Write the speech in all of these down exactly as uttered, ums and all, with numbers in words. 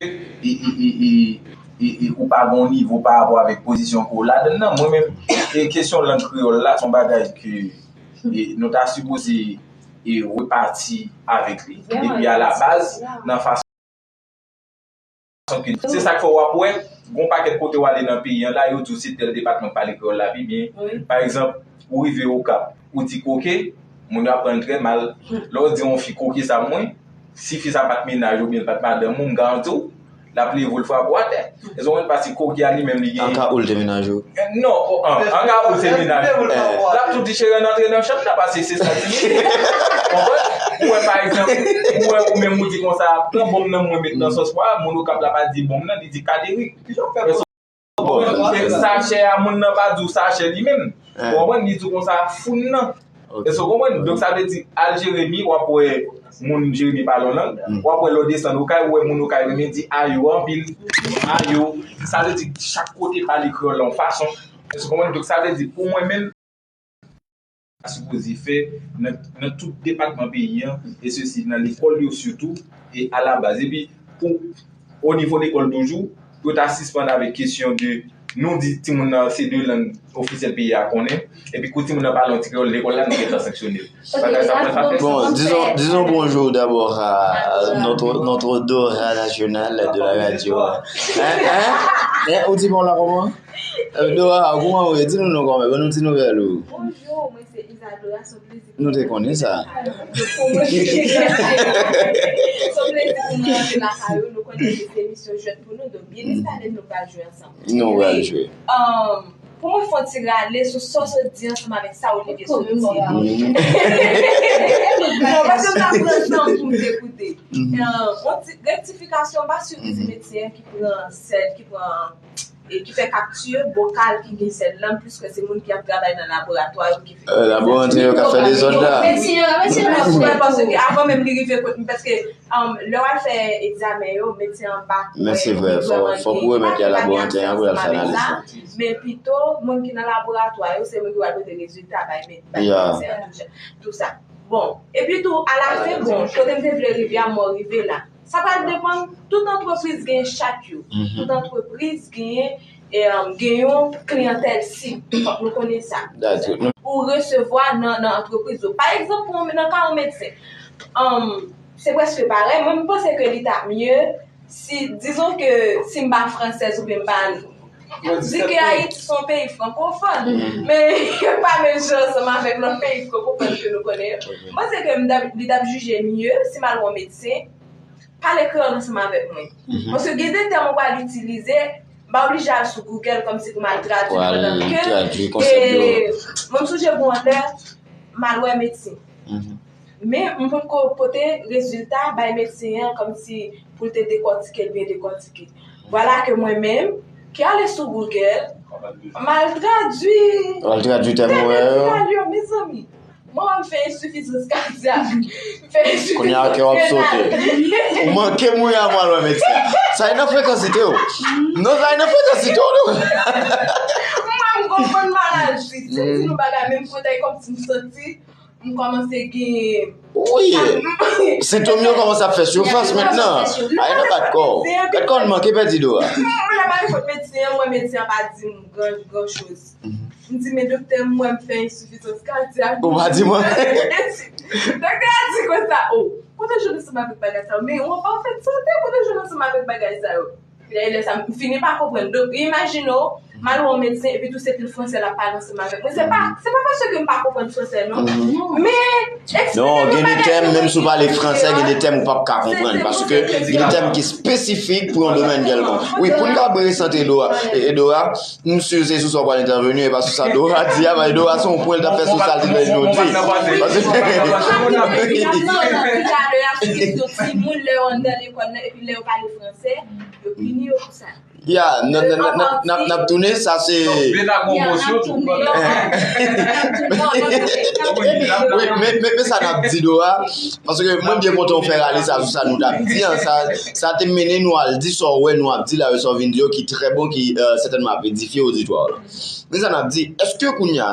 e, e, e, e, e, e ou pa gen yon nivo pa rapò avèk pozisyon ke w ladann nan. Mwen menm, e kesyon lang kreyòl la, se yon bagay ke e, nou ta sipoze e, repati avèk li depi a la baz, nan fason ke se sa k fè w ap wè, gon pakèt kote w ale nan peyi an la, yo di w se tèl depatman k pale kreyòl la pi byen. Pa egzanp, ou rive Okap, ou di koke, moun yo ap pran l trè mal. Lè w di yon fi koke sa mwen, si fi sa pa t mennaj ou oubyen l pa t madanm ou, m garanti w, l ap leve w l frape w atè. Èske w konprann? Paske koke a li menm li gen. An ka ou l te mennaj ou? Non, an ka ou l te mennaj ou. L ap tou di cheri ann antre nan chanm nan paske se sa ki ye. Konprann? Ou wè pa egzanp, ou wè ou menm ou di konsa, pran bonm nan mwen met nan sòs pwa, moun Okap la pa di bonm nan, li di kaderik. Sachè a moun nan pa di w sachè li menm. Ou konprann? Li di w konsa foun nan. Èske w konprann? Donk sa vle di al Jeremi, w ap wè moun Jeremi pale yon lang, w ap wè lè w desann Okay, ou wè moun Okay renmen di ayo anpil, ayo. Sa vle di chak kote pale kreyòl la yon fason. Èske w konprann? Donk sa vle di pou mwen menm, sa sipoze fè nan, nan tout depatman peyi an, e sesi nan lekòl yo sitou, e alabaz. Epi pou o nivo lekòl toujou, pou yo ta sispann avèk kesyon de nou di timoun nan se de lang ofisyèl peyi a konnen, epi kou timoun nan pale yon ti kreyòl lekòl la, nou gentan sanksyone l. Bagay sa pral pa fèt. Bon, disons, disons bonjour d'abord à, à notre, notre Dora nationale de la radio. Hein, hein? Hein, ou di bon la kòman? Euh, Dora, kòman ou ye? Di nou non kòman, ban nou ti nouvèl ou. Bonjou, mwen se Isadora, se yon plezi pou mwen. Nou te konnen sa. Se yon plezi pou mwen rantre lakay ou, nou konnen se emisyon jwèt pou nou, donk byen instale nou pral jwe ansanm. Nou pral jwe. Um, pou mwen fè yon ti rale sou sa w sot di ansanm avèk sa Olivier sot di. Non, paske m ta pran tan pou m te koute. Euh, yon ti rektifikasyon, m pa swiv medsen ki pran sèl, ki pran e ki fè kapti bokal ki gen sèl lan, pliske se moun ki ap travay nan laboratwa yo ki fè. Euh, laboranten yo k ap fè dezòd la. Medsen yo, medsen yo ap fè. Paske avan menm li rive kot mwen, paske, um, lè w al fè egzamen yo, medsen an pa kwè. Men se vre, fò, fò pou remèt li a laboranten an pou l al fè analiz la. Men pito, moun ki nan laboratwa yo, se moun ki pral pote rezilta bay medsen an, tou sa. Bon, epi tou, alafen, bon, kote m te vle rive a, mwen rive la. Sa pral depann, tout antrepriz gen chat yo. Tout antrepriz gen, e, gen yon kliyantèl sib. Fòk nou konnen sa. Ou resevwa nan, nan antrepriz ou. Pa egzanp, pou yon, nan ka yon medsen, um, se prèske parèy. Mwen, m panse ke li t ap mye si, dizon ke si m pa fransèz oubyen m pa di ke Ayiti se yon peyi frankofòn, men yo pa menm jan ansanm avèk lòt peyi frankofòn ke nou konnen yo. M panse ke m t ap, li t ap jije mye si m al wè yon medsen, pale kreyòl ansanm avèk mwen. Paske gen de tèm ou pral itilize, m pa oblije al sou Google kòmsi pou m al tradui pandan ke, e, mwen m sonje gon lè, m al wè medsen. Men m potko pote rezilta bay medsen an kòmsi pou l te dekòtike l byen dekòtike. Vwala ke mwen menm, ki ale sou Google, m al tradui. Ou al tradui tèm ou wè yo. Mezanmi, mwen wè m fè ensifizans kadyak. M fè ensifizans renal. Kounye a kè w ap sote. Ou manke m wi a m al wè medsen. Sa e nan frekansite w. Non, sa e nan frekansite w tou. Mwen m konprann maladi. Si m di nou bagay menm kote kòmsi m santi m kòmanse gen. Wi. Sentòm yo kòmanse ap fè sifas mentnan. Ay nan bat kò w. Bat kò w manke pèdi do a. Mwen la pa repòt medsen an, mwen medsen an pa di m gran, gran choz. M di, men doktè, m wè m fè ensifizans kadyak. Ou pa di mwen. Doktè a di konsa, o, kote w jwenn ansanm avèk bagay sa yo? Men ou pa fè sante, kote w jwenn ansanm avèk bagay sa yo? Lè, lè sa, m fini pa konprann. Donk, imajine w, m al wè yon medsen, epi tou se pil fransè l ap pale ansanm avèk mwen. Se pa, se pa paske m pa konprann fransè, non. Men, eksplike m yon bagay. Non, gen de tèm, menm si w pale fransè, gen de tèm ou p ap ka konprann, paske gen de tèm ki espesifik pou yon domèn kèlkonk. Wi, pou n ka resante Dora, e, e Dora, m si se sou sa w pral entèveni, e pa sou sa Dora di a, paske Dora se yon pwen l t ap fè sou sa l te fè jodi. Talè a, sou kesyon timoun, lè yo anndan lekòl nan, epi lè yo pale fransè, yo pini yo pou sa. Ya, n ap tounen, sa se. Wi, men, men, men sa n ap di Dora, paske mwen byen kontan w fè rale sa sou sa nou t ap di an, sa, sa te mennen nou al di sa w wè nou ap di la, sa w vin di yo ki trè bon, ki, euh, sètènman ap edifye oditwa w lan. Men sa n ap di, èske kounye a,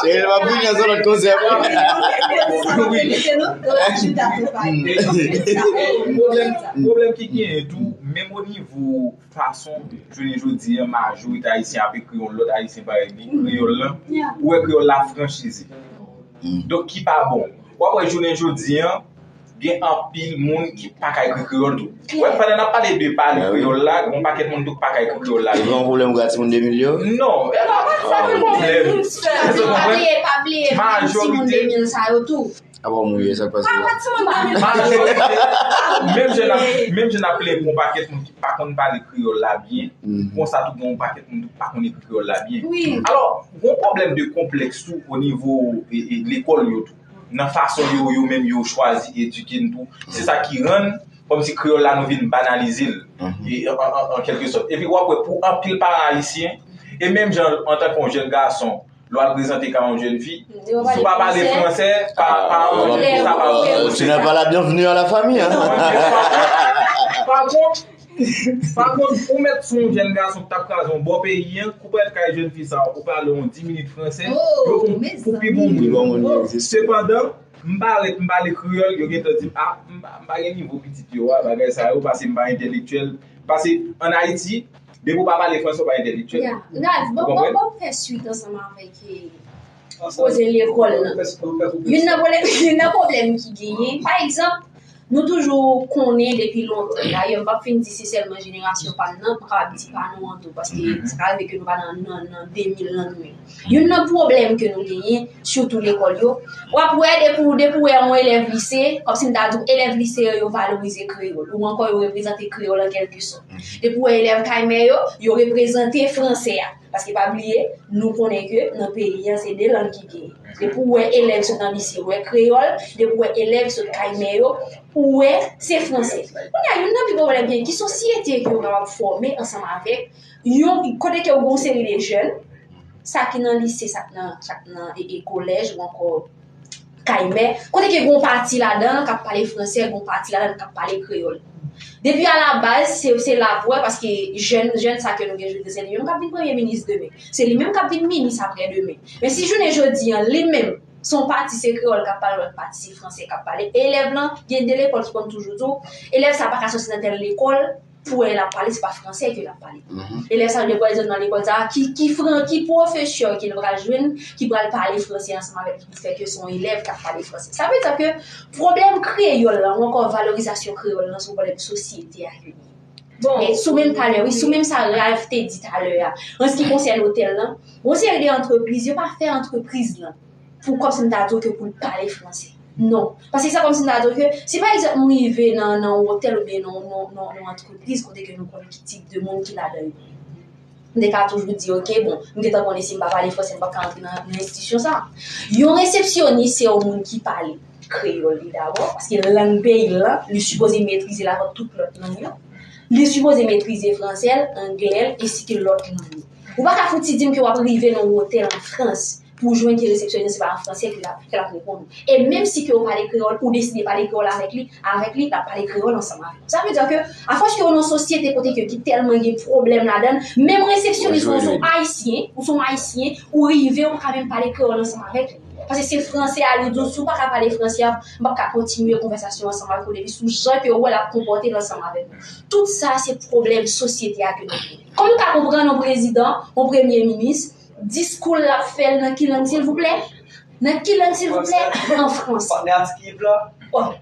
Cheri, m ap vini nan yon lòt konsèp. Pwoblèm ki genyen tou, menm o nivo fason jounen jodi an majorite ayisyen ap ekri yon lòt ayisyen parèy li kreyòl lan, ou wè kreyòl la franchize. Donk ki pa bon. W ap wè jounen jodi an gen anpil moun ki pa ka ekri kreyòl tou. Wè, pandan n ap pale de pale kreyòl la, gen yon pakèt moun tou ki pa ka ekri kreyòl la. Li gen yon pwoblèm pou gratimoun de mil yo? Non, e pa pa sa ki pwoblèm. Pa bliye, pa bliye, timoun de mil sa yo tou. Apa w mouri, sa k pase la? Majorite, menm jan n ap, menm jan n ap plenyen pou yon pakèt moun ki pa konn pale kreyòl la byen, konsa tou gen yon pakèt moun ki pa konn ekri kreyòl la byen. Alò, gen yon pwoblèm de konplèks tou o nivo e, e, lekòl yo tou. Nan fason yo, yo menm yo chwazi edike n tou. Se sa ki rann kòmsi kreyòl la nou vin banalize l. E, an, an, an kèlke sòt. Epi w ap wè pou anpil paran ayisyen, e menm jan antanke yon jèn gason, lè w al prezante kay yon jèn fi, si w pa pale fransè, pa, pa anyen, sa pa bon. Tu n'es pas la bienvenue à la famille, hein? Pa kont, pa kont, ou mèt sou yon jèn gason ki t ap kraze yon bò peyi an, kou prèt kay jèn fi sa, ou pale yon dis minit fransè, yo pou pou pi bon moun. Sepandan, m pale, m pale kreyòl, yo gentan di m, a, m pa, m pa gen nivo pitit yo a, bagay sa yo, paske m pa entèlektyèl. Paske ann Ayiti, depi w pa pale fransè, w pa entèlektyèl. Ya, Ralph, bon, bon, bon, fè swit ansanm avèk eh, koze lekòl lan. Youn nan pwoblèm, youn nan pwoblèm ki genyen, pa egzanp, nou toujou konnen depi lontan, dayè, m p ap fin di se sèlman jenerasyon pa m nan, m kapab di pa nou an tou, paske sa ka rive ke nou pa nan, nan, nan de mil lan nou ye. Youn nan pwoblèm ke nou genyen, sitou lekòl yo, w ap wè depi w, depi w wè yon elèv lise, kòmsi m ta di w, elèv lise yo, yo valorize kreyòl, ou ankò yo reprezante kreyòl an kèlke sòt. Depi w wè elèv kay mè yo, yo reprezante fransè a. Paske pa bliye, nou konnen ke nan peyi an, se de lang ki genyen. Depi w wè elèv sot nan lise, w wè kreyòl, depi w wè elèv sot kay mè yo, ou wè se fransè. Kounye a, youn nan pi gwo pwoblèm ki gen, ki sosyete ke yo kapab fòme ansanm avèk yon, kote ke w gen yon seri de jèn, sa ki nan lise, sa k nan, sa k nan e, e, kolèj ou ankò kay mè, kote ke gen yon pati ladan l k ap pale fransè, gen yon pati ladan l k ap pale kreyòl. Depi alabaz, se, se la pou wè, paske jèn, jèn sa ke nou gen jodi a, se li menm k ap vin premye minis demen. Se li menm k ap vin minis aprè demen. Men si jounen jodi an, li menm, se yon pati se kreyòl k ap pale, lòt pati se fransè k ap pale. Elèv lan, gen de lekòl ki konn toujou di w, elèv sa pa ka soti nan tèl lekòl, pou wè l ap pale, se pa fransè ke l ap pale. E lè sa, yo pral di nan lekòl sa, ki, ki, fran, ki pwofesè ke l pral jwenn, ki pral pale fransè ansanm avèk li, pou fè ke se yon elèv k ap pale fransè. Sa vle di ke pwoblèm kreyòl la, ou ankò valorizasyon kreyòl la, se yon pwoblèm sosyete a ke li ye. Bon. E sou menm talè, wi, sou menm sa Ralph te di talè a, an se ki konsène otèl lan, yon seri de antrepriz, yo pa fè antrepriz lan pou kòmsi m ta di w ke pou l pale fransè. Non. Paske sa kòmsi m ta di w ke si pa egzanp m rive nan, nan yon otèl oubyen nan, nan, nan, nan yon antrepriz kote ke nou konnen ki tip de moun ki ladan yo. M te ka toujou di, oke, bon, m gentan konnen si m pa pale fransè, m p ap ka antre nan, nan enstitisyon sa. Yon resepsyonis se yon moun ki pale kreyòl li dabò, paske lang peyi l lan, li sipoze metrize l avan tout lòt lang yo. Li sipoze metrize fransè l, anglè l, ensi ke lòt lang yo. Ou pa ka fouti di m ke w ap rive nan yon otèl an Frans pou w jwenn ke resepsyonis se pa an fransè ke l ap, ke l ap reponn ou. E menm si ke w pale kreyòl, ou deside pale kreyòl avèk li, avèk li, l ap pale kreyòl ansanm avèk ou. Sa vle di ke, afòs ke w nan yon sosyete kote ke ki tèlman gen pwoblèm ladan l, menm resepsyonis ou se yon ayisyen, ou se yon ayisyen, ou rive, ou pa ka menm pale kreyòl ansanm avèk li. Paske se fransè a, li di w, si w pa ka pale fransè a, m p ap ka kontinye konvèsasyon ansanm avèk ou depi sou jan ke w wè l ap konpòte l ansanm avèk ou. Tout sa, se pwoblèm sosyete a ke nou genyen. Kòm nou ka konprann yon prezidan, yon premye minis, diskou l ap fè l nan ki lang, silvouplè? Nan ki lang, silvouplè? An fransè. Patnè a ti Yves la. Bon.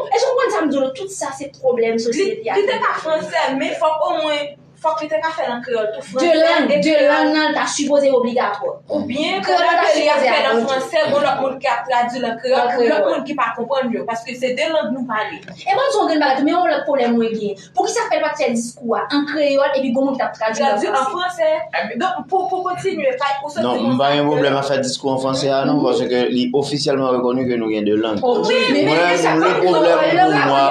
Èske w konprann sa m di w la? Tout sa, se pwoblèm sosyete a. Li te ka fransè, men fòk omwen, fòk li te ka fè l an kreyòl tou. De lang, de lang nan, l ta sipoze obligatwa. Oubyen, pandan ke li ap fè l an fransè, gon lòt moun ki ap tradui l an kreyòl pou lòt moun ki pa konprann yo, paske se de lang nou pale. E ban m di w yon grenn bagay tou, men yon lòt pwoblèm mwen genyen. Poukisa fè l pa t fè diskou a an kreyòl epi gon moun ki t ap tradui l an fransè? Donk, pou, pou kontinye, pa, ou soti... Non, m pa gen pwoblèm a fè diskou an fransè a, non, paske li ofisyèlman rekoni ke nou gen de lang. Mwen, le pwoblèm pou mwen...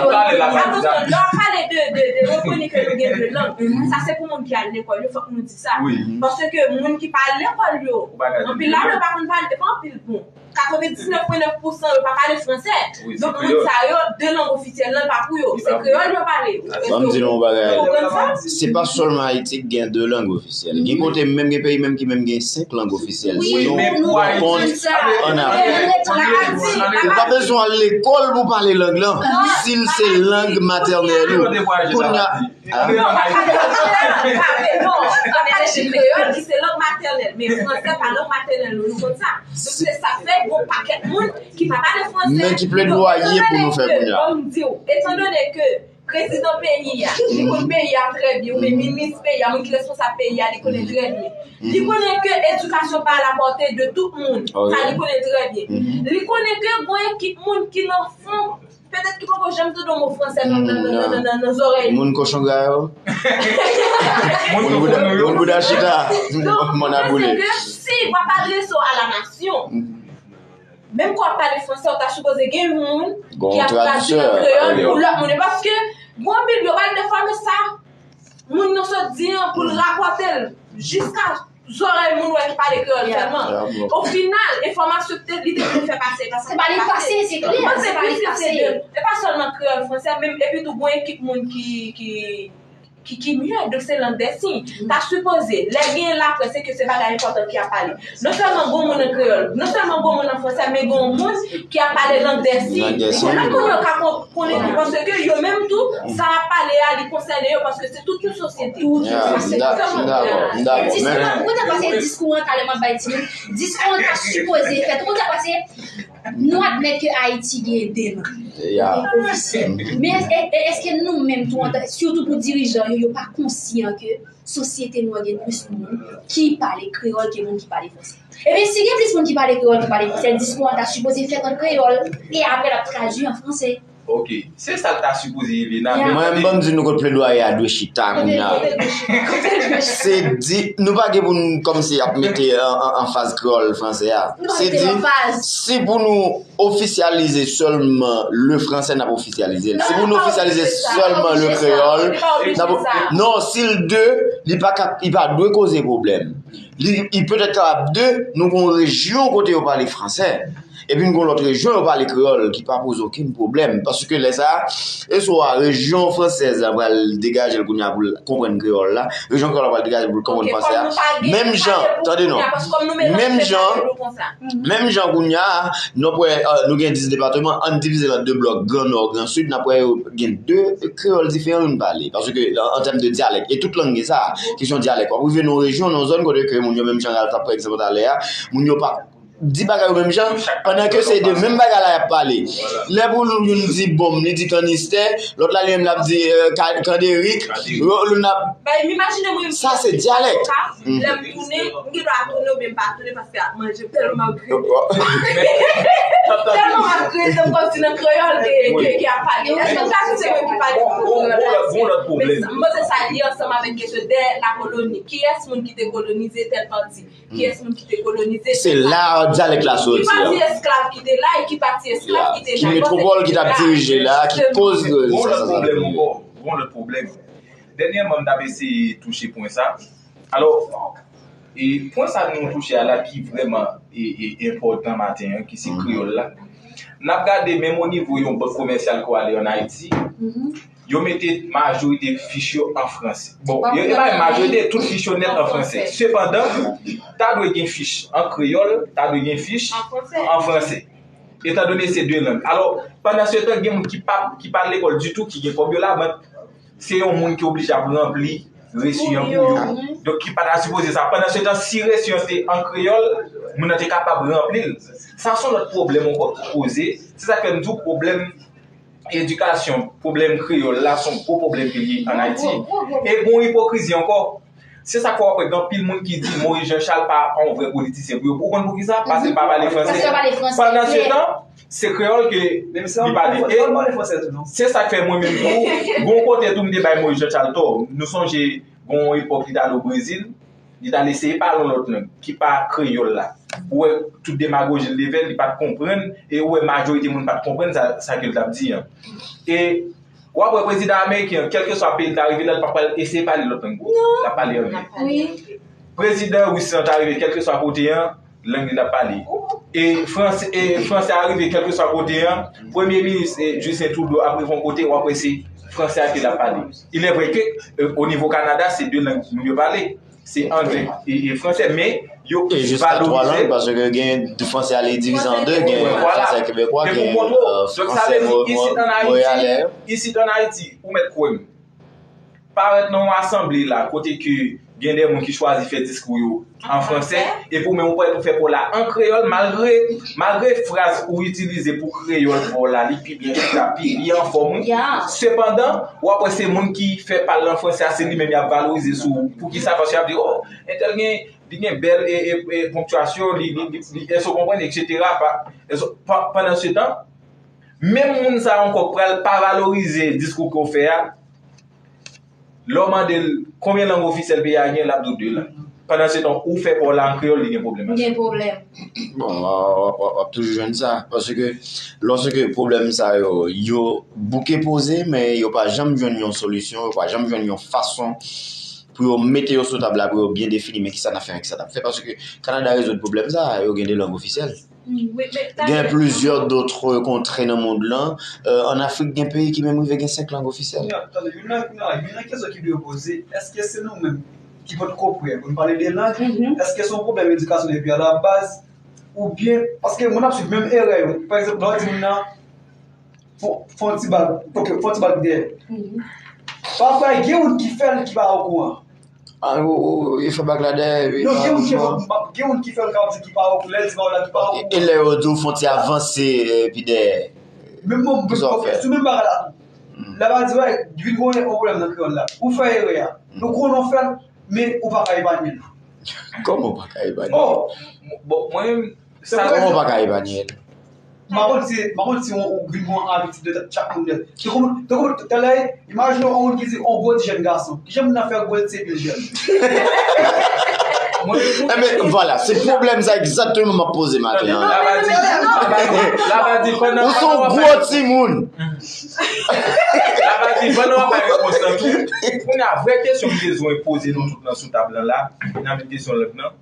Attention, lè w pale de, de, de rekoni ke nou gen de lang, sa se pou moun ki al lekòl yo, fòk nou di sa. Paske moun ki pa al lekòl yo, anpil ladan yo pa konn pale, pa anpil, bon. Katrevendiznèf pwen nèf pousan yo pa pale fransè. Donk, moun sa yo, de lang ofisyèl lan pa pou yo. Se kreyòl yo pale. Ban m di nou yon bagay. Se pa sèlman Ayiti ki gen de lang ofisyèl. Gen kote menm, gen peyi menm ki menm gen senk lang ofisyèl. Si nou pran kont ann Afrik, ou pa bezwen al lekòl pou pale lang lan, si l se lang matènèl ou. Kounye a, non, pa pale, non, pa pale de kreyòl ki se lang matènèl, men fransè pa lang matènèl nou, nou konn sa. Donk, se sa k fè gon pakèt moun ki pa pale fransè. Men ki pledwaye pou nou fè kounye a. Ban m di w, etandone ke prezidan peyi a, li konn peyi a trè byen, oubyen minis peyi a, moun ki responsab peyi a, li konnen trè byen. Li konnen ke edikasyon pa alapòte de tout moun. Sa, li konnen trè byen. Li konnen ke gon ekip moun ki nan fon, petèt ki poko janm tande yon mo fransè nan, nan, nan, nan, nan, nan zòrèy li. Moun kochon gra yo. Moun bouda, moun bouda chita. Mòn a boule. Paske si w ap adrese w a la nasyon, menm ke w ap pale fransè, ou ta sipoze gen yon moun ki ap tradui an kreyòl pou lòt moun. E paske, gon anpil yo pral defòme sa moun nan sot di an pou l rapòte l jiska zòrèy moun wè ki pale kreyòl sèlman. O final, enfòmasyon ke li te vle fè pase, e pa sa ki pase. Se pa li k pase, se klè, se pa li k pase. E pa sèlman kreyòl, fransè, menm, epi tou, gon ekip moun ki, ki, ki, ki mye, donk se lang dè siy. Ta sipoze, lè gen laprès, se ke se bagay enpòtan ki ap pale. Non sèlman gon moun an kreyòl, non sèlman gon moun an fransè, men gon moun ki ap pale lang dè siy. Lang dè siy. Pou lòt moun yo ka konn, konnen tou, paske yo menm tou, sa y ap pale a, li konsène yo, paske se tout yon sosyete. Tout yon sosyete. M dakò, m dakò, m dakò. Diskou an, ou konn sa k pase diskou an, talè m ap bay timoun, diskou an ta sipoze fèt, ou konn sa k pase, nou admèt ke Ayiti gen de lang ofisyèl. Men e, e, èske nou menm tou, antan, sitou pou dirijan yo, yo pa konsyan ke sosyete nou an gen plis moun ki pale kreyòl ke moun ki pale fransè? Ebyen, si gen plis moun ki pale kreyòl ki pale fransè, diskou an ta sipoze fèt an kreyòl e apre l ap tradui an fransè. Ok, se sa l ta sipoze rive nan. Mwen, m ban m di nou kot pledwaye a dwe chita kounye a. Se di, nou pa gen pou n kòmsi ap mete an, an, anfaz kreyòl fransè a. Se di, si pou nou ofisyalize sèlman le fransè, n ap ofisyalize l. Si pou nou ofisyalize sèlman le kreyòl, n ap, non, si l de, li pa ka, li pa dwe koze pwoblèm. Li, li petèt kapab de, nou gon rejyon kote yo pale fransè. Epi n gon lòt rejyon, yo pale kreyòl, ki pa poze okenn pwoblèm. Paske lè sa a, e swa rejyon fransèz la pral degaje l kounye a pou l konprann kreyòl la, rejyon kreyòl la pral degaje l pou l konprann fransè a. Menm jan, tande non, menm jan, menm jan kounye a, nou ap wè, euh, nou gen dis depatman, ann divize l an de blòk, Gran Nò, Gran Sid, n ap wè yo gen de kreyòl diferan youn pale. Paske, an, an tèm de dyalèk, e tout lang gen sa, kesyon dyalèk. W ap rive nan yon rejyon, nan yon zòn kote ke moun yo menm jan al t ap pran egzanp talè a, moun yo pa di bagay yo menm jan, pandan ke se de menm bagay la y ap pale. Lè pou youn di bonm, li di kanistè, lòt la li menm l ap di, euh, ka-, kanderik, youn ap... Sa se dyalèk. Lè m tounen, m gen dwa tounen oubyen m pa tounen paske ap manje m tèlman m ap grite. Tèlman m ap grite, m kòmsi nan kreyòl ke, ke, ke ap pale. Èske m ka di se mwen ki pale kreyòl la? Bon, bon, bon, lòt pwoblèm. Men m panse sa lye ansanm avèk kesyon de la koloni. Kiyès moun ki te kolonize tèl pati? Kiyès moun ki te kolonize tèl pati? Se la dyalèk la soti. Ki pati esklav ki te la e ki pati esklav ki te la? Ki metwopòl ki t ap dirije la, ki koz... Bon, lòt pwoblèm ankò. Bon, lòt pwoblèm. Dènyèman, m t ap eseye touche pwen sa. Alò, e pwen sa nou touche a la ki vrèman e, e, enpòtan maten an, ki se kreyòl la. N ap gade menm o nivo yon bank komèsyal ke w ale ann Ayiti, yo mete majorite fich yo an fransè. Bon, yo, e pa menm majorite, tout fich yo nèt an fransè. Sepandan, ta dwe gen fich an kreyòl, ta dwe gen fich an fransè. Etandone se de lang. Alò, pandan se tan, gen moun ki pa, ki pa al lekòl ditou, ki gen kòb yo labank, se yon moun ki oblije ap ranpli resi an pou yo. Donk, ki pa ta sipoze sa. Pandan se tan, si resi an te an kreyòl, moun nan te kapab ranpli l. Sa se yon lòt pwoblèm ankò ki poze. Se sa k fè m di w pwoblèm edikasyon, pwoblèm kreyòl la, se yon gwo pwoblèm ke li ye ann Ayiti. E gen yon ipokrizi ankò. Se sa k fè w ap wè gen anpil moun ki di Moyiz Jan Chal pa, pa yon vrè politisyen pou yo. Ou konn poukisa? Paske l pa pale fransè. Paske l pa pale fransè. Pandan se tan, se kreyòl ke li pale. E se sa k fè mwen menm tou, gon kote tou m te bay Moyiz Jan Chal tò. Nou sonje, gon epòk li t ale o Brezil, li t al eseye pale yon lòt lang ki pa kreyòl la. Ou wè tout demagoji l te fè, li pa t konprann, e ou wè majorite moun pa t konprann sa, sa ke l t ap di an. E w ap wè prezidan ameriken an, kèlkeswa peyi l ta rive la, li pa pral eseye pale lòt lang. L ap pale anglè. Prezidan ris lan ta rive kèlkeswa kote an, lang li l ap pale. E fransè, e fransè a rive kèlkeswa kote an, premye minis, e, Justin Trudeau ap rive yon kote, w ap wè se fransè a ke l ap pale. Il est vrai que, e, o nivo Kanada, se de lang moun yo pale. Se anglè e, e fransè, men yo plis valorize. E jiska twa lang, paske gen fransè a li divize an de, gen fransè kebekwa, gen, e, fransè mo-, mo-, montrealè. Isit ann Ayiti, ou mèt kwè m. Parèt nan yon asanble la, kote ke gen de moun ki chwazi fè diskou yo an fransè, epi ou menm ou prèt pou fè pa w la an kreyòl, malgre, malgre fraz ou itilize pou kreyòl pa w la, li pi byen chita, pi, li anfòm, wi. Sepandan, w ap wè se moun ki fè pa l an fransè a, se li menm y ap valorize sou, poukisa? Paske y ap di, o, entèl gen, li gen bèl e, e, e ponktyasyon, li, li, li, li, èske w konprann, etsetera. Pa, èske, pa, pandan se tan, menm moun sa a ankò k pral pa valorize diskou ke w fè a, lè w mande l konbyen lang ofisyèl peyi a gen, l ap di w de lang. Pandan se tan, ou fè pa w la an kreyòl, li gen pwoblèm avè l. Gen pwoblèm. Bon, w, w, w, w ap toujou jwenn sa. Paske, lòske pwoblèm sa yo, yo bouke poze, men yo pa janm jwenn yon solisyon, yo pa janm jwenn yon fason pou yo mete yo sou tab la, pou yo byen defini, men kisa n ap fè, men kisa n ap fè. Paske Kanada rezoud pwoblèm sa, yo gen de lang ofisyèl. Gen plizyè dòt kontre nan mond lan. Euh, ann Afrik, gen peyi ki menm rive gen senk lang ofisyèl. Tande, youn nan, youn nan, youn nan kesyon ki dwe poze, èske se nou menm ki potko prè pou n pale de lang? Èske se yon pwoblèm edikasyon depi alabaz? Oubyen, paske moun ap swiv menm erè yo. Pa egzanp, lè w di moun nan, fè, fè yon ti bag, ok, fè yon ti bag dèyè. Pafwa, gen moun ki fè l ki pa okouran. Ah, ou, ou, ou fè bag la dèyè, wi. Non, gen moun ki fè, gen moun ki fè l k ap di ki pa okouran, lè l di pa okouran, ki pa okouran. E lè yo di w fè yon ti avanse, epi dèyè. Menm mwen, mwen, ok, sou menm bagay la tou. Lè pa di, wè, vin gen yon pwoblèm nan kreyòl la. Ou fè erè a. Nou konnen w fè l, men ou pa ka epanye l. Kòman w pa ka epanye l? Oh! Bon, mwen menm, sa... Kòman w pa ka epanye l? M pa konn si, m pa konn si ou, ou vin gen yon abitid de tèt chak moun nèt. Tankou, tankou, talè, imajine yon moun ki di, yon gwo ti jèn gason. Kijan moun nan fè gwo, se pil jèn? Mwen menm, enben, vwala, se pwoblèm sa egzakteman m ap poze maten an. Laba di, laba di, laba di, pandan... Ou se yon gwo timoun. Laba di, pandan w ap bay repons lan tou, kounye a, vrè kesyon m bezwen poze nou tout nan sou tab lan la, nan men kesyon lang nan,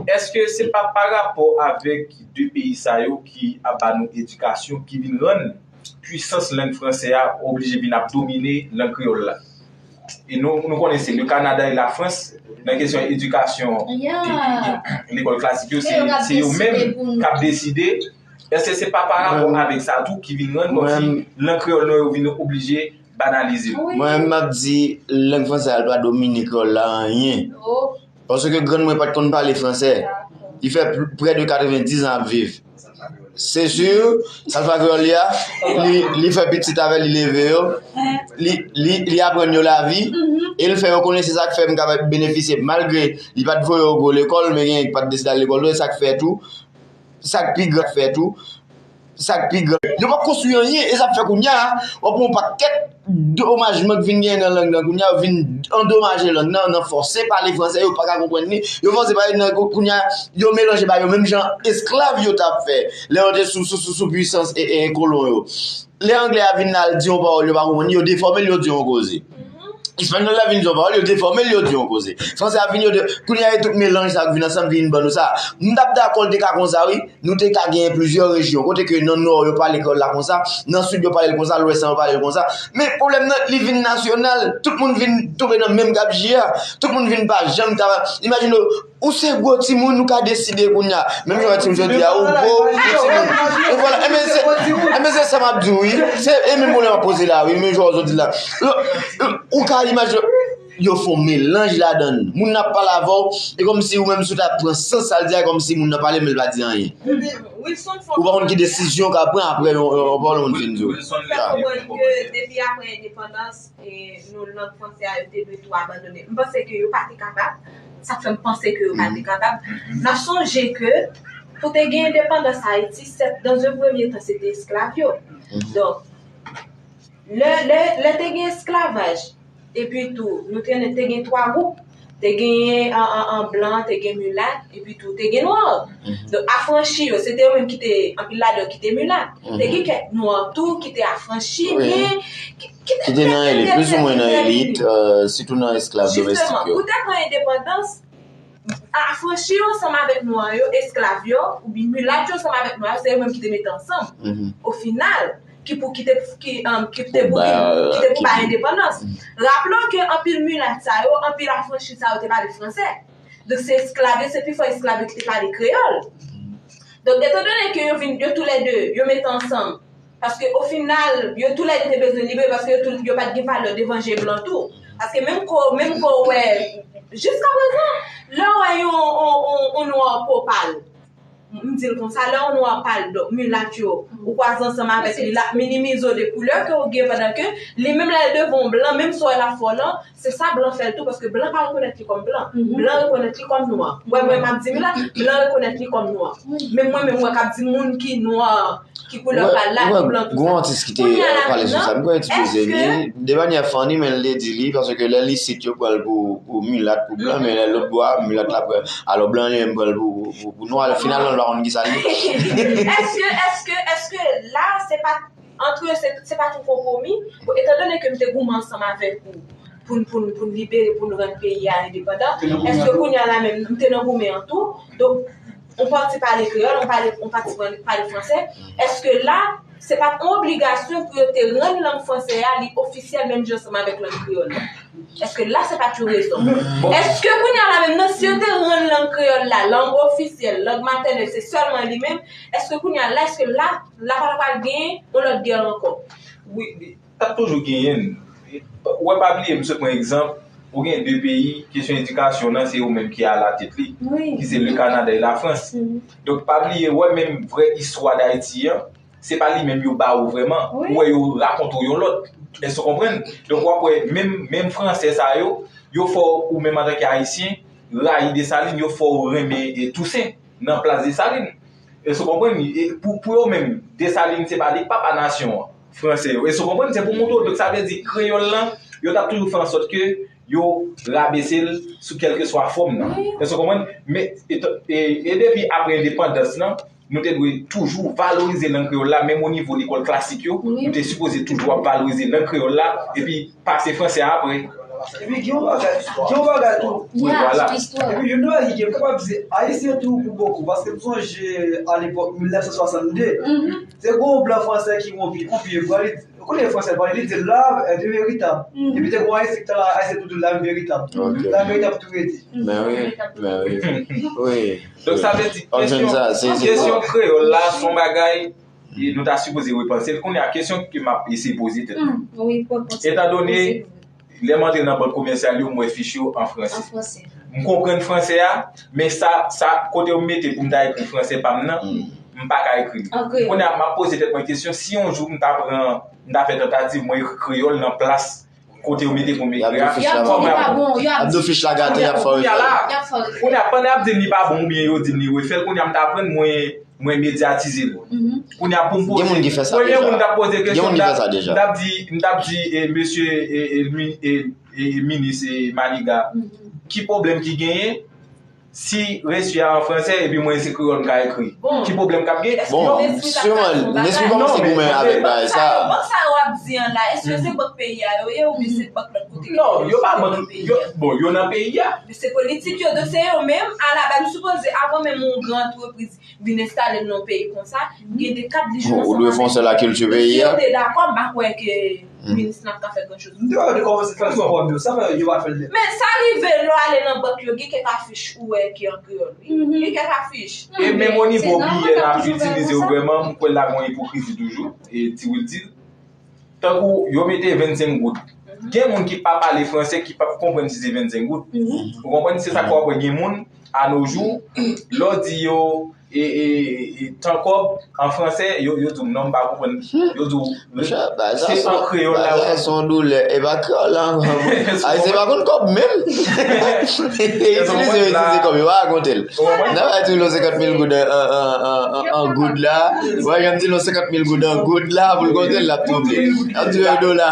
èske se pa parapò avèk de peyi sa yo ki ap ba nou edikasyon ki vin rann pwisans lang fransè a oblije vin ap domine lang kreyòl la. E nou, nou konnen se le Canada e la France nan kesyon edikasyon, e, e, e, lekòl klasik yo, se, se yo menm k ap deside. Èske se pa parapò avèk sa tou ki vin rann kòmsi lang kreyòl nou yo vin oblije banalize? Mwen menm, m ap di lang fransè a dwa domine kreyòl la anyen. Paske grann mwen pa t konn pale fransè. Li fè pl- près de quatre-vingt-dix ans ap viv. Se si, sa l fè kreyòl li a, li, li fè pitit avè l, li leve yo, li, li, li aprann yo lavi, e l fè yo konnen. Se sa k fè m ka benefisye, malgre li pa t voye yo gwo lekòl, men gen ki pa t deside al lekòl tou, e sa k fè tou, sa k pi gran k fè tou, sa k pi gran. Yo pa konstwi anyen, e sa k fè kounye a, w ap wè yon pakèt domajman k vin genyen nan lang nan kounye a, yo vin andomaje lang nan, nan fòse pale fransè, yo pa ka konprann li, yo fòse pale nan kounye a, yo melanje ba yo menm jan esklav yo t ap fè lè yo te sou, sou, sou, sou pwisans e, e kolon yo. Lè anglè a vin la, al di yon pawòl, yo pa konprann, yo defòme l, yo di yon koze. Espanyòl la vin di yon pawòl, yo defòme l, yo di yon koze. Fransè a vin, yo de, kounye a, e tout melanj sa k vin ansanm ki vin ban nou sa. M t ap dakò l te ka konsa, wi. Nou te ka genyen plizyè rejyon, kote ke nan Nò, yo pale kreyòl la konsa, nan Sid, yo pale l konsa, Lwès lan, yo pale l konsa. Men pwoblèm nan, li vin nasyonal, tout moun vin tonbe nan menm gabji a, tout moun vin pa janm ka, imajine w, ou se gwo timoun, ou ka deside kounye a. Menm jan w wè timoun jodi a, ou gwo, ou timoun. E vwala, enben se, enben se sa m ap di w, wi. Se, e menm pwoblèm m ap poze la, wi, menm jan w jodi la. Ou ka imajine, yo fè yon melanj ladan l. Moun nan ap pale avè w, e kòmsi ou menm si w ta pran sans sa l di a, e kòmsi moun nan pale, men l pa di anyen. Ou pa konn ki desizyon w ka pran apre yon, yon, yon pawòl moun fin di w. Fè konprann ke depi apre endepandans, e, nou lang fransè a, yo te dwe tou abandone. M panse ke yo pa te kapab. Sa k fè m panse ke yo pa te kapab. N ap sonje ke pou te gen endepandans Ayiti, se, dans un premier temps, se te esklav yo. Donk, lè, lè, lè te gen esklavaj, epi tou, nou te, te gen twa gwoup. Te genyen an, an, an blan, te gen milat, epi tou, te gen nwa. Donk, afranchi yo, se te yo menm ki te, anpil ladan yo ki te milat. Te gen kèk nwa tou ki te afranchi, men ki, ki te, ki te nan elit, plis ou mwen nan elit, sitou nan esklav domestik yo. Pou te pran endepandans, afranchi yo ansanm avèk nwa yo, esklav yo, oubyen milat yo ansanm avèk nwa yo, se yo menm ki te mete ansanm. Ofinal, ki pou, ki te, ki, um, ki te pou, ki, ki te pou bay endepandans. Raple w ke anpil milat sa yo, anpil afranchi sa yo te pale fransè. Donk se esklav yo, se pifò esklav yo ki te pale kreyòl. Donk, etandone ke yo vin, yo toulède, yo mete ansanm, paske ofinal, yo toulède te bezwen libere, paske yo tou, yo pa t gen valè devan je blan tou. Paske menm ko, menm ko w wè, jiska prezan, lè w wè yon, yon, yon, yon nwa po pal, m di l konsa, lè yon nwa pal, donk milat yo, ou kwaze ansanm avèk li, l ap minimize w de koulè ke w gen, pandan ke li menm lè l devan yon blan, menm si w wè l ap fè w lan, se sa blan fè l tou, paske blan pa rekonèt li kòm blan. Blan rekonèt li kòm nwa. Ou wè mwen m ap di milat, blan rekonèt li kòm nwa. Menm mwen menm, ou wè k ap di moun ki nwa, ki koulè pal la, ki blan, tou sa. Gon atis ki te pale sou sa, m kwè ti poze li, de manyè funny, men l te di li, paske lè l isit, yo pran l pou, pou milat, pou blan, men lè lòt bò a, milat la pran, alò blan li menm pran l pou, pou, pou nwa, finalman, l pa konn kisa l ye. Èske, èske, èske la, se pa antre yo, se, se pa t yon konpwomi? Bon, etandone ke m te goumen ansanm avèk ou pou n, pou n, pou n libere, pou n rann peyi a endepandan, èske kounye a la menm, m te nan goumen an tou? Donk, yon pati pale kreyòl, yon pale, yon pati pale fransè, èske la, se pa t yon obligasyon pou yo te rann lang fransè a, li ofisyèl menm jan ansanm avèk lang kreyòl la? Èske la, se pa t yon rezon? Èske kounye a la menm, nan, si yo te rann lang kreyòl la, lang ofisyèl, lang matènèl, se sèlman li menm, èske kounye a la, èske la, la pa ta pral gen yon lòt gè ankò? Wi, t ap toujou genyen l. Ou wè, pa bliye, m sot pran egzanp, ou gen de peyi, kesyon edikasyon nan, se yo menm ki alatèt li, ki se le Canada e la France. Donk, pa bliye, ou wè, menm vrè istwa Dayiti an, se pa li menm yo ba ou vrèman. Ou wè, yo rakonte w yon lòt. Èske w konprann? Donk, w ap wè, menm, menm fransè sa yo, yo fè w, ou menm antanke Ayisyen, rayi Desalin, yo fè w renmen, e, Tousen nan plas Desalin. Èske w konprann? E pou, pou yo menm, Desalin se pa li k papa nasyon an, fransè yo. Èske w konprann? Se pou montre w. Donk, sa vle di, kreyòl lan, yo t ap toujou fè ansòt ke yo rabese l sou kèlkeswa fòm nan. Èske w konprann? Men, e, e, e depi apre endepandans lan, nou te dwe toujou valorize lang kreyòl la, menm o nivo lekòl klasik yo, nou te sipoze toujou ap valorize lang kreyòl la, epi pase fransè a apre. Epi gen yon bagay, gen yon bagay tou. Wi, vwala. Epi youn nan bagay ki gen, m kapab di, Ayisyen tou pou bokou, paske m sonje alepòk mil nèf san swasann de, te gen yon blan fransè ki wè yon pye, yon pye bwa, li, ou konnen fransè pale, li di, l'âme est véridique. Epi te gen yon Ayisyen ki te la, Ayisyen tou di, l'âme véridique. L'âme véridique tou rete. Men wi, men wi. Wi. Donk sa vle di, kesyon, kesyon kreyòl la, se yon bagay e nou ta sipoze repanse l. Kounye a, kesyon ke m ap eseye poze tèt mwen. Etandone, lè m antre nan bank komèsyal yo, m wè fich yo an franse. M konprann franse a, men sa, sa, kote yo mete pou m ta ekri franse pa m nan, m pa ka ekri l. Kounye a, m ap poze tèt mwen kesyon, si yon jou m ta pran, m ta fè tantativ, mwen ekri kreyòl nan plas kote yo mete pou m ekri a. Kòman y ap di fich la gate, y ap fè refè. Kounye a, pandan y ap di m li pa bon oubyen yo di m li refè l, kounye a m ta aprann mwen, mwen medyatize l. Kounye a pou m poze, premye moun m t ap poze kesyon, m t ap di, m t ap di, e, mesye, e, e, mi- e, e, minis, e, Maniga, ki pwoblèm ki genyen? Si resi a an franse, epi mwen se kreyòl m ka ekri. Ki pwoblèm k ap gen? Bon, siman, lespri pa panse goumen avèk bagay sa. Bank sa yo ap di an la, èske se bank peyi a yo ye oubyen se bank lòt kote ki nan peyi a? Non, yo pa bank, yo, bon, yo nan peyi a. Men se politik yo, donk se yo menm, alabaz, nou sipoze, avan menm yon gran antrepriz vin enstale l nan yon peyi konsa, gen de kad li jwenn ansanm avèk yo. Bon, ou dwe fè yon sèl akilti peyi a. Si yo te dakò, m pa kwè ke minis lan ap ka fè gran choz. M te pa de kòmanse fè sou pwòp yo, sa fè yo pa fè l nèt. Men sa rive lè w ale nan bank yo, gen kèk afich ou wè ki an kreyòl, wi. Gen kèk afich. E menm onivo biyè n ap itilize yo vrèman, m kwè la gen yon ipokrizi toujou, e Ti Wil di l. Tankou yo mete vennsenk goud. Gen moun ki pa pale franse, ki p ap konprann si se vennsenk goud. Ou konprann? Se sa k fè w ap wè gen moun, a nos jours, lè w di yo, e, e, e, tan kòb, an franse, yo, yo di w non, m pa konprann. Yo di w, se an kreyòl la. Bagay sa se yon doulè. E pa kreyòl la ankò. Ayisyen pa konn kòb menm. E itilize, yo itilize kòb, yo pa rakonte l. Nan bay ti lo senkant mil goud an, an, an, an, an goud la. Wè, jan m di lo senkant mil goud an goud la, pou l konte l, l ap twouble. L ap di yo dola.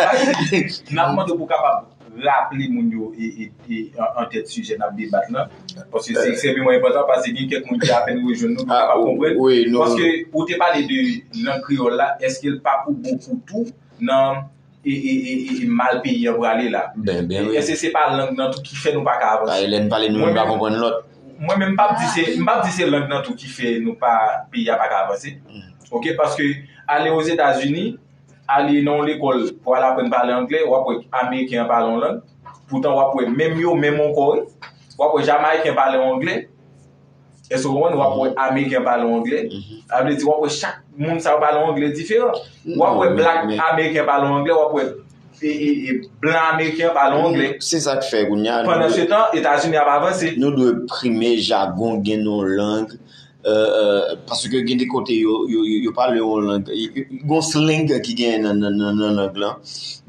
N ap mande w pou w kapab raple moun yo e, e, e, an, an tèt sijè n ap debat lan. Paske se ekstrèmeman enpòtan, paske gen kèk moun ki apèn rejwenn nou, ki pa konprann. Paske ou te pale de lang kreyòl la, èske l pa pou bokou tou nan e, e, e, e, e mal peyi an prale la? Ben, ben wi. Èske se pa lang nan tou ki fè nou pa ka avanse? Lè n pale nou menm pa konprann lòt. Mwen menm, m p ap di se, m p ap di se lang nan tou ki fè nou pa, peyi a pa ka avanse. Oke, paske ale Ozetazini, ale nan yon lekòl pou al aprann pale anglè, w ap wè Ameriken an pale yon lang. Poutan w ap wè menm yo menm ankò, wi. W ap wè Jamayiken pale yon anglè. Èske w konprann? W ap wè Ameriken pale yon anglè. Sa vle di w ap wè chak moun sa yo pale yon anglè diferan. W ap wè blak Ameriken pale yon anglè, w ap wè e, e, e blan Ameriken pale yon anglè. Se sa k fè kounye a. Pandan se tan, Etazini ap avanse. Nou dwe prime jagon gen nan yon lang. Euh, euh, paske gen de kote yo, yo, yo, yo pale yon lang, y- y- gon slang ki gen nan, nan, nan, nan lang lan.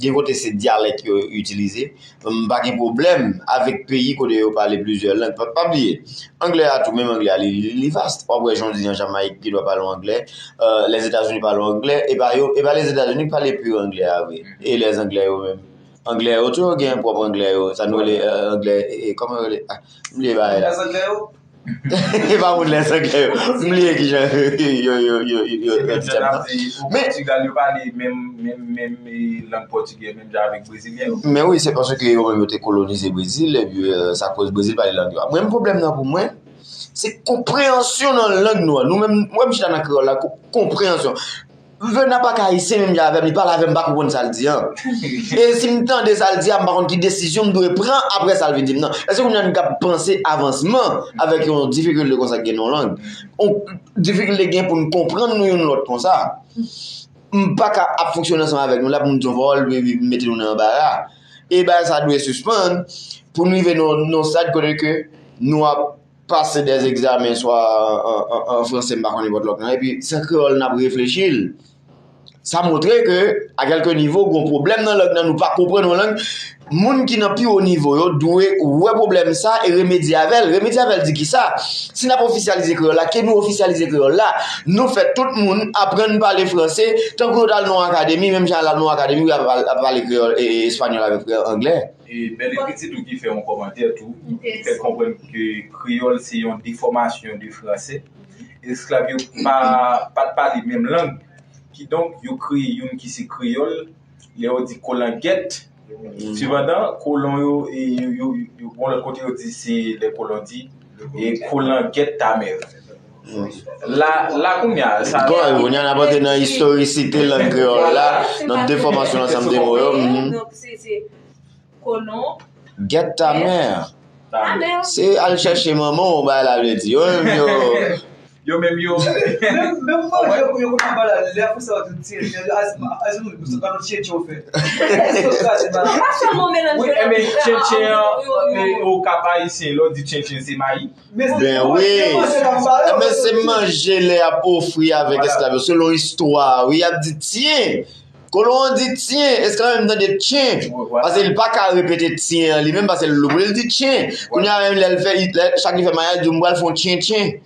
Gen kote se dyalèk yo itilize. M pa gen pwoblèm avèk peyi kote yo pale plizyè lang. Pa, pa bliye, anglè a tou, menm anglè a, li, li, li vast. W ap wè jodi an Jamayik gen dwa pale yon anglè. Euh, Lèzetazini pale yon anglè. E pa yo, e pa Lèzetazini ki pale pur anglè a vre. E Lèzanglè yo menm. Anglè yo tou yo gen pwòp anglè yo. Sa nou rele, euh, anglè, e, e, kòman yo rele? Ah, m bliye bagay la. Lèzanglè yo? E pa moun Lèzanglè yo. M bliye kijan yo, yo, yo, yo, yo, yo di tèm nan. Men Pòtigal yo pale menm, menm, menm, e, lang pòtigè, menm jan avèk brezilyen yo. Men wi, se paske yo menm yo te kolonize Brezil, epi, euh, sa koz Brezil pale lang yo a. Mwen, pwoblèm nan pou mwen, se konpreyansyon nan lang nou an. Nou menm, mwen, m chita nan kreyòl la, ko- konpreyansyon. Vena pa ka ayisyen menm jan avè m, li pale avè m, m pa konprann sa l di an. E si m tande sa l di a, m pa konn ki desizyon m dwe pran apre sa l vin di m nan. Èske kounye a n ka panse avansman avèk yon difikilte konsa k gen nan yon lang? Yon difikilte gen pou n konprann nou youn lòt konsa. M pa ka ap fonksyone ansanm avèk nou la pou m di yon pawòl, epi mete nou nan anbara. E bagay sa dwe sispann pou n rive nan, nan yon stad kote ke nou ap pase dè egzamen swa an, an, an, an franse, m pa konn nenpòt lòt lang, epi se an kreyòl n ap reflechi l. Sa montre ke, a kèlke nivo, gon pwoblèm nan lang nan, nou pa konprann yon lang. Moun ki nan pi wo nivo yo dwe wè pwoblèm sa e remedye avè l. Remedye avè l di kisa? Si n ap ofisyalize kreyòl la, ke nou ofisyalize kreyòl la. Nou fè tout moun aprann pale franse, tankou yo t al nan yon akademi, menm jan al nan yon akademi, ap, ap pale kreyòl e, e espanyòl avèk anglè. E bèl ekriti tou ki fè yon kòmantè tou, ki fè konprann ke kreyòl se yon defòmasyon de franse. Esklav yo pa, pa t pale menm lang. Kidonk, yo kreye youn ki se kreyòl. Lè yo di kolangèt, Sepandan, kolon yo, e, yo, yo, yo, bon, lòt kote yo di se lè kolon di, e, kolon get ta mère. La, la kounye a, sa. Kounye a n ap antre nan istorisite lang kreyòl la, nan defòmasyon ansanm de mo yo. Mhm. Donk, se, se kolon. Get ta mère. Ta mère. Se al chèche manman w, bagay la vle di. Yo menm yo. Yo menm yo. Menm, menm manje pou yo konn ap pale lè pou sa yo di tchenchen, a, a, a, nou, nou, nou tchenchen ou fè. Èske ou kraze bagay? Non, pa sèlman melanje. Wi, enben, tchenchen an, e, o Kap Ayisyen, lè w di tchenchen, se mayi. Ben wi. Enben, se manje lè y ap ofri avèk esklav yo. Selon istwa, wi, y ap di tyen. Kolon an di tyen, esklav menm tande tyen. Paske li pa ka repete tyen an li menm, paske l lou pou li, li di tyen. Kounye a menm lè l fè, lè chak li fè mayaj, li di, "M pral fè yon tyen tyen."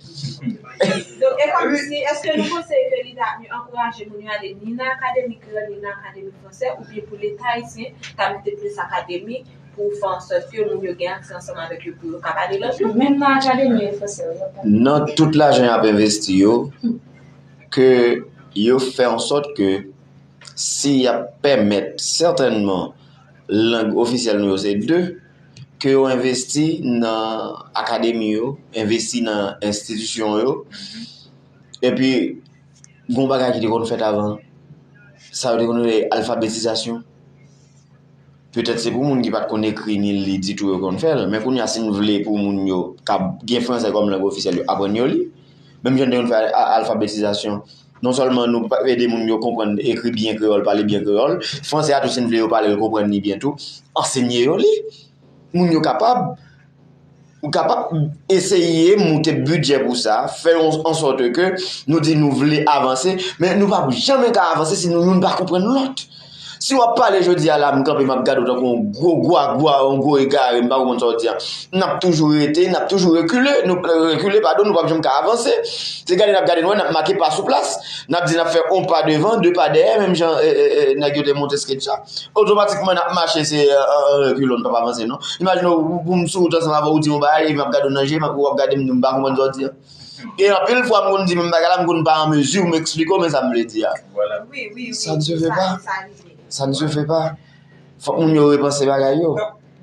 Donk, e kòmsi, èske nou panse ke li ta ankouraje moun yo ale ni nan akademi kreyòl, ni nan akademi fransè, oubyen pou Leta ayisyen ta mete plis akademi pou fè ansòt ke moun yo gen aksè ansanm avèk yo pou yo ka pale lòt lang? Menm nan akademi fransè yo, yo pa. Nan tout lajan y ap envesti yo, ke yo fè ansòt ke si y ap pèmèt sètènman lang ofisyèl nou yo se de, ke yo envesti nan akademi yo, envesti nan enstitisyon yo. Epi, gon bagay ki te konn fèt avan, sa yo te konn rele alfabetizasyon. Petèt se pou moun ki pa t konn ekri ni li ditou yo konn fè l, men kounye a si n vle pou moun yo k ap gen fransè kòm lang ofisyèl yo aprann yo li, menm jan n te konn fè a-, alfabetizasyon, non sèlman nou pa ede moun yo konprann ekri byen kreyòl, pale byen kreyòl, fransè a tou si n vle yo pale l, konprann li byen tou, ansenye yo li. Moun yo kapab, ou kapab eseye moute bidjè pou sa, fè yon, an sòt ke nou di nou vle avanse, men nou p ap janmen ka avanse si nou youn pa konprann lòt. Si w ap pale jodi a la, m kanpe, m ap gade w tankou yon gwo gwagwa, yon gwo egare, m pa konprann sa w di a. N ap toujou rete, n ap toujou rekile, nou rekile, padon, nou p ap janm ka avanse. Se gade n ap gade nou wè, n ap make pa sou plas, n ap di n ap fè yon pa devan, de pa dèyè, menm jan, e, e, e, nèg yo te monte sketch la. Otomatikman, n ap mache, se, e, e, e, rekile, n p ap avanse, non. Imajine w, pou m sou wout ansanm avè w, ou di yon bagay, epi m ap gade w nan je, m ap, w ap gade m, m pa konprann sa w di a. E anpil fwa, m konn di menm bagay la, m konn pa an mezi m eksplike w, men sa m vle di a. Vwala. Wi, wi, wi. Ça ne se fait pas. Ça ne se fait pas. Fòk moun yo repanse bagay yo.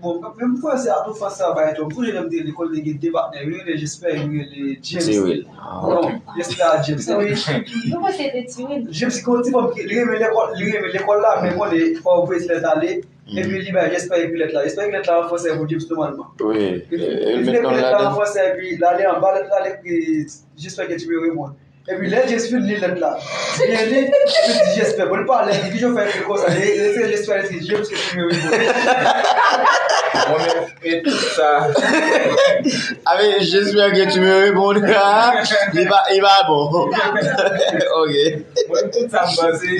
Bon, menm fransè a tou, fransè a bay tou. M sonje lè m te lekòl, te gen de patnè, youn rele Jesper, youn rele James. Cyril. Ah, bon, ok. Jesper a James, wi. James se te Cyril. James, se yon ti fanm ki, li renmen lekòl, li renmen lekòl la, men konnen fò w voye ti lèt ale. Epi li bay Jesper ekri lèt la. Jesper ekri lèt la an fransè pou James nòmalman. Wi. Epi li ekri lèt la an fransè, epi l ale anba lèt la, li ekri Jesper ke tu me reponds. Epi lè James fin li lèt la, li li, li di Jesper, bon, li pale, li di, "Kijan w fè ekri konsa?" Li, li, li, Jesper, li di, "James ke tu me reponds." Mwen menm, e tout sa. Amen, Jesper ke tu me reponds. Li pa, li pa bon. Ok. Mwen, tout sa m panse,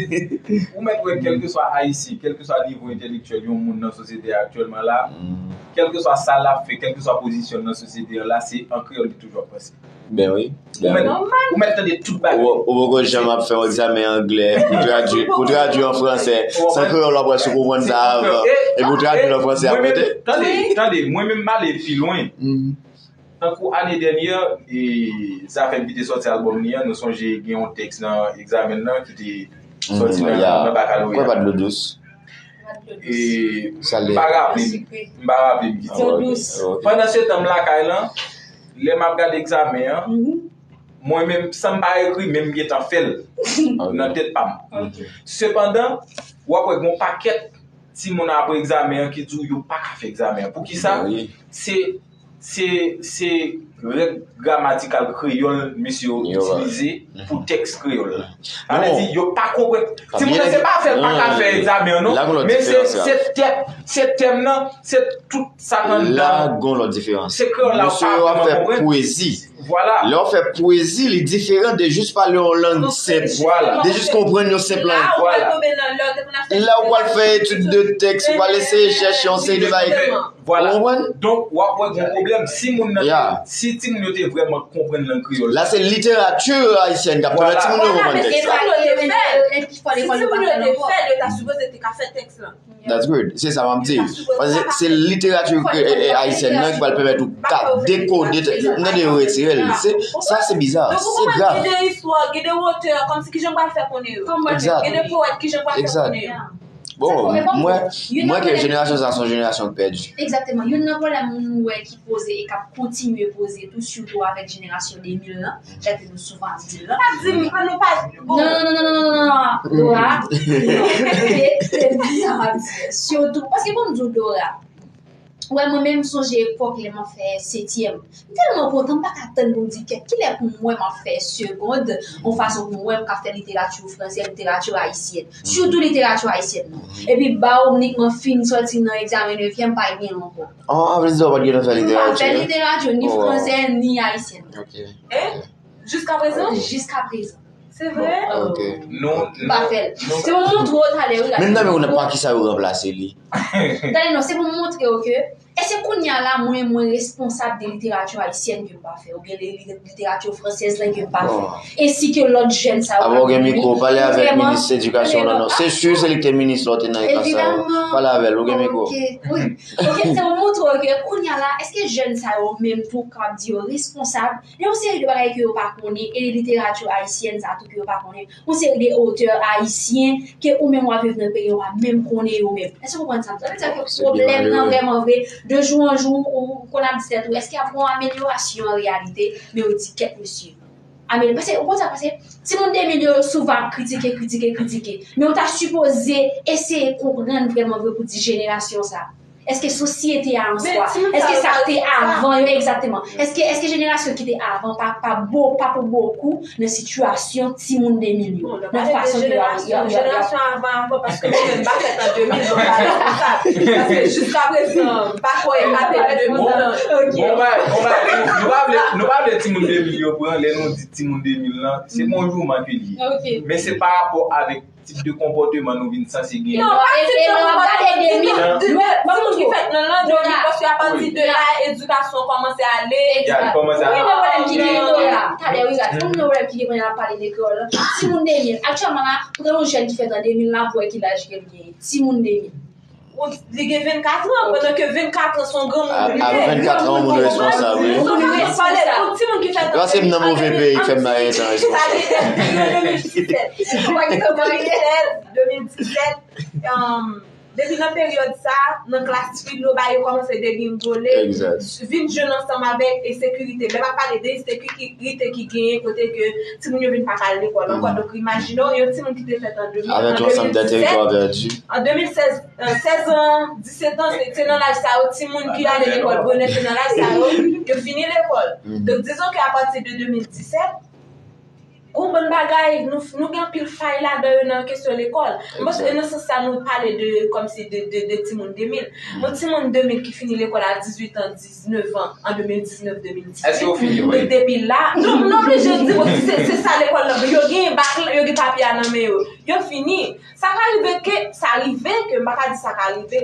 ou mèt wè, kèlkeswa Ayisyen, kèlkeswa nivo entèlektyèl yon moun nan sosyete a aktyèlman la, kèlkeswa sa l ap fè, kèlkeswa pozisyon l nan sosyete a la, se an kreyòl li toujou ap panse. Ben wi. Ou mèt, ou mèt tande tout bagay. Ou, ou poko janm ap fè yon egzamen anglè pou tradui, pou tradui an fransè. San kreyòl w ap wè si w konprann sa avan. Epi w tradui l an fransè apre tou. Tande, tande, mwen menm m ale pi lwen. Tankou ane dènyè, e, Zafèm ki te sòti albòm li an, nou sonje gen yon tèks nan egzamen l lan ki te sòti nan, nan bakaloreya. Kòman pa dlo dous? E, m pa raple m, m pa raple m ki ti. Pandan se tan m lakay lan, lè m ap gade egzamen an, mwen menm, san m pa ekri, men m gentan fè l nan tèt pa m. Sepandan, w ap wè gen yon pakèt timoun apre egzamen an ki di w yo pa ka fè egzamen an. Poukisa? Se, se, se règ gramatikal kreyòl mesye yo itilize pou tèks kreyòl la. Sa vle di, yo pa konprann. Timoun nan, se pa afè l pa ka fè egzamen an, non. Men se, se tèm, se tèm nan, se tout sa k anndan. La gon lòt diferans. Se kreyòl la yo pa vrèman konprann. Mesye yo ap fè pwezi. Vwala. Lè w fè pwezi, li diferan de jis pale yon lang senp. Vwala. De jis konprann yon senp lang. Vwala. Lè ou pral fè etid de tèks, ou pral eseye chèche yon seri de bagay. Vwala. Ou konprann? Donk, w ap wè gen pwoblèm. Si moun nan, si timoun yo te vrèman konprann lang kreyòl. La, se literati ayisyèn k ap pèmèt timoun yo konprann tèks la. Si timoun yo te fè l, yo ta sipoze te ka fè tèks lan. That's good. Se sa m ap di. Paske se literati, e, e, ayisyèn nan ki pral pèmèt ou ka dekode tèks. M tande yo retire l. Se, sa se biza. Se grav. Gen de istwa, gen de otè, kòmsi kijan m pral fè konnen yo? Egzat. Gen de powèt, kijan m pral fè konnen yo? Oh, mwen, mwen ke jenerasyon sa se yon jenerasyon k pèdi. Egzakteman. Youn nan pwoblèm nou wè ki poze e k ap kontinye poze tou, sitou avèk jenerasyon de mil lan, jan ke nou souvan ap di l lan. Pa di m, pa nou pa. Non, non, non, non, non, non, non, Dora. Non, se, se bizarre ap di. Sitou, paske pou m di w, Dora, wè, mwen menm, m sonje epòk lè m ap fè setyèm. M tèlman kontan, m pa ka tann pou m di kèt kilè pou m wè m ap fè segond, yon fason pou m wè m ka fè literati fransè, literati ayisyèn. Sitou literati ayisyèn nan. Epi ba w m unikman fin sòti nan egzamen nevyèm, pa gen ankò. An, an vle di w pa t gentan fè literati? M pa fè literati, ni fransè, ni ayisyèn. Ok. E? Jiska prezan? Jiska prezan. Se vre? Ok. Non, m pa fè l. Se pou m montre w talè, wi. Men m ta renmen konnen pa kisa yo ranplase li. Tande non, se pou m montre w ke, e se kounye a la, mwen, mwen responsab de literati ayisyèn ke m pa fè, oubyen de li-, literati fransèz lan ke m pa fè. Ensi ke lòt jèn sa yo. Apa w gen mikwo, pale avèk minis edikasyon lan non. Se si, se li ki te minis la, w te nan ekran sa yo. Pale avè l, ou gen mikwo. Ok, wi. Ok, se pou m montre w ke kounye a la, èske jèn sa yo menm tou kapab di yo responsab de yon seri de bagay ke yo pa konnen, e de literati ayisyèn sa tou ke yo pa konnen, yon seri de otè ayisyen ke ou menm w ap viv nan peyi w pa menm konnen yo menm. Èske w konprann sa m di? Sa vle di ke pwoblèm nan vrèman vre, de jou an jou, ou konn ap di tèt ou, èske ap gen yon amelyorasyon an reyalite? Men yo di kèt mesye. Amelyorasyon, paske, ou konn sa, paske timoun de mil yo, yo souvan ap kritike, kritike, kritike. Men ou ta sipoze eseye konprann vrèman vre pou di jenerasyon sa. Èske sosyete a an swa? Èske sa k te avan yo egzakteman? Èske, èske jenerasyon ki te avan pa, pa bo, pa pou bokou nan sitiyasyon timoun de mil yo? Nan fason ke yo, yo, yo, yo. Jenerasyon avan, avan, paske mwen menm m pa fèt an de mil, donk m pa responsab. Paske jiska prezan, m pa kwè m pa fèt an de mil lan. Bon, bon, bon, nou pa vle, nou pa vle timoun de mil yo pran, lè nou di timoun de mil lan, se pa yon jouman ke li ye. Men se pa rapò avèk tip de konpòteman nou vin sanse genyen. Non, pa tip de konpòteman, timoun ki fèt nan lan de mil, paske apati de la, edikasyon kòmanse ale. Egzakteman. Wi, nan pwoblèm ki genyen la. Talè, wi, gade, kòm nan pwoblèm ki genyen la, pale de kreyòl la. Timoun de mil. Aktyèlman la, pran yon jèn ki fèt an de mil la, pou wè ki laj ke l genyen. Timoun de mil. Li gen vennkat an, pandan ke vennkat an se yon granmoun. A, a vennkat an, yon moun responsab, wi. Yon moun responsab. Yon timoun ki fèt an de mil disèt. Sa li te di an de mil disèt. Ou pa gen tan marye. De mil disèt, de mil disèt, um, depi nan peryòd sa, nan klas filo, bagay yo kòmanse degringole, vin jwenn ansanm avèk ensekirite. Lè m ap pale de ensekirite ki genyen kote ke timoun yo vin pa ka al lekòl ankò. Donk, imajine w, yon timoun ki te fèt an de mil, an de mil disèt, an de mil sèz, euh, sèz an, disèt an, se, se nan laj sa yo, timoun ki ale lekòl bonè, se nan laj sa yo, yo fini lekòl. Donk, dizon ke apati de de mil disèt, gon bann bagay, nou, nou gen anpil fay ladan yo nan kesyon lekòl. M panse, e nan sans sa, nou pale de, kòmsi de, de, de timoun de mil. Yon timoun de mil ki fini lekòl a dizuit an, diznèf an, an de mil diznèf, de mil disèt. Èske yo fini, wi? Donk, depi la, non, nou oblije di, bon, se, se sa lekòl la. Yo gen bak la, yo gen papye a nan men yo. Yo fini. Sa ka rive ke, sa rive ke, m pa ka di sa ka rive.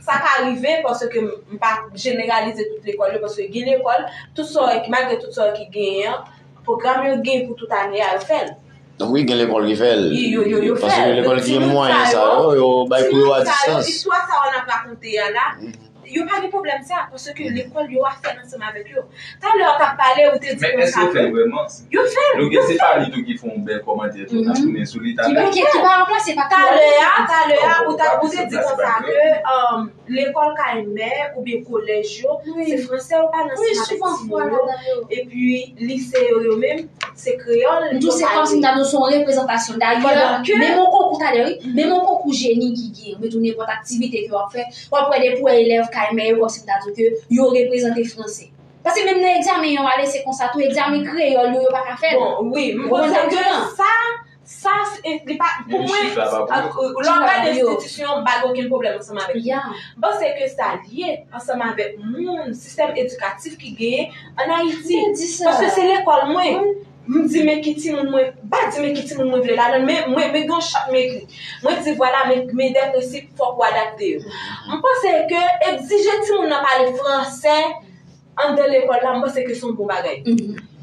Sa ka rive paske m pa jeneralize tout lekòl yo, paske gen lekòl, tout sa w wè ki, malgre tout sa w wè ki genyen an, pwogram yo gen pou tout ane a, yo fè l. Donk, wi, gen lekòl ki fè l. Yo, yo, yo fè l. Paske gen lekòl ki gen mwayen sa yo, yo bay kou yo a distans. Istwa sa yo n ap rakonte a la, yo pa gen pwoblèm sa, paske lekòl yo ap fè l ansanm avèk yo. Talè w t ap pale, ou te di konsa. Men èske yo fè l vrèman? Yo fè l, yo fè l. Nou gen Stéphanie tou ki fè yon bèl kòmantè tou, n ap tounen sou li talè. Ki pa, ki, ki pa ranplase pa talè a, talè a, ou ta, ou te di konsa ke, um, lekòl K M R oubyen kolèj yo, se fransè yo pale ansanm avèk timoun yo. Epi lise yo, yo menm, se kreyòl yo pale. M di w se kòmsi m ta di w se yon reprezantasyon. Dayè, menm yon konkou talè, wi, menm yon konkou jeni ki gen, oubyen tou nenpòt aktivite ke w ap fè, w ap wè de pou elèv K M R yo, kòmsi m ta di w ke yo reprezante fransè. Paske menm nan egzamen yo ale, se konsa tou, egzamen kreyòl yo, yo pa ka fè l. Bon, wi, m panse ke sa, sa, se, li pa, pou mwen, lè w gade enstitisyon, m pa gen okenn pwoblèm ansanm avèk li. M panse ke sa l ye ansanm avèk moun, sistèm edikatif ki genyen ann Ayiti. Paske se lekòl mwen. M di men ki timoun mwen, m pa di men ki timoun mwen vle ladan l, men mwen, men gen yon chak m ekri. Mwen di vwala, men, men de prensip fòk ou adapte yo. M panse ke egzije timoun nan pale fransè anndan lekòl la, m panse ke se yon bon bagay.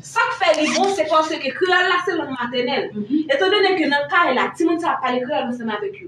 Sa k fè li bon, se paske kreyòl la se lang matènèl. Etandone ke nan kay la, timoun sa ap pale kreyòl ansanm avèk yo.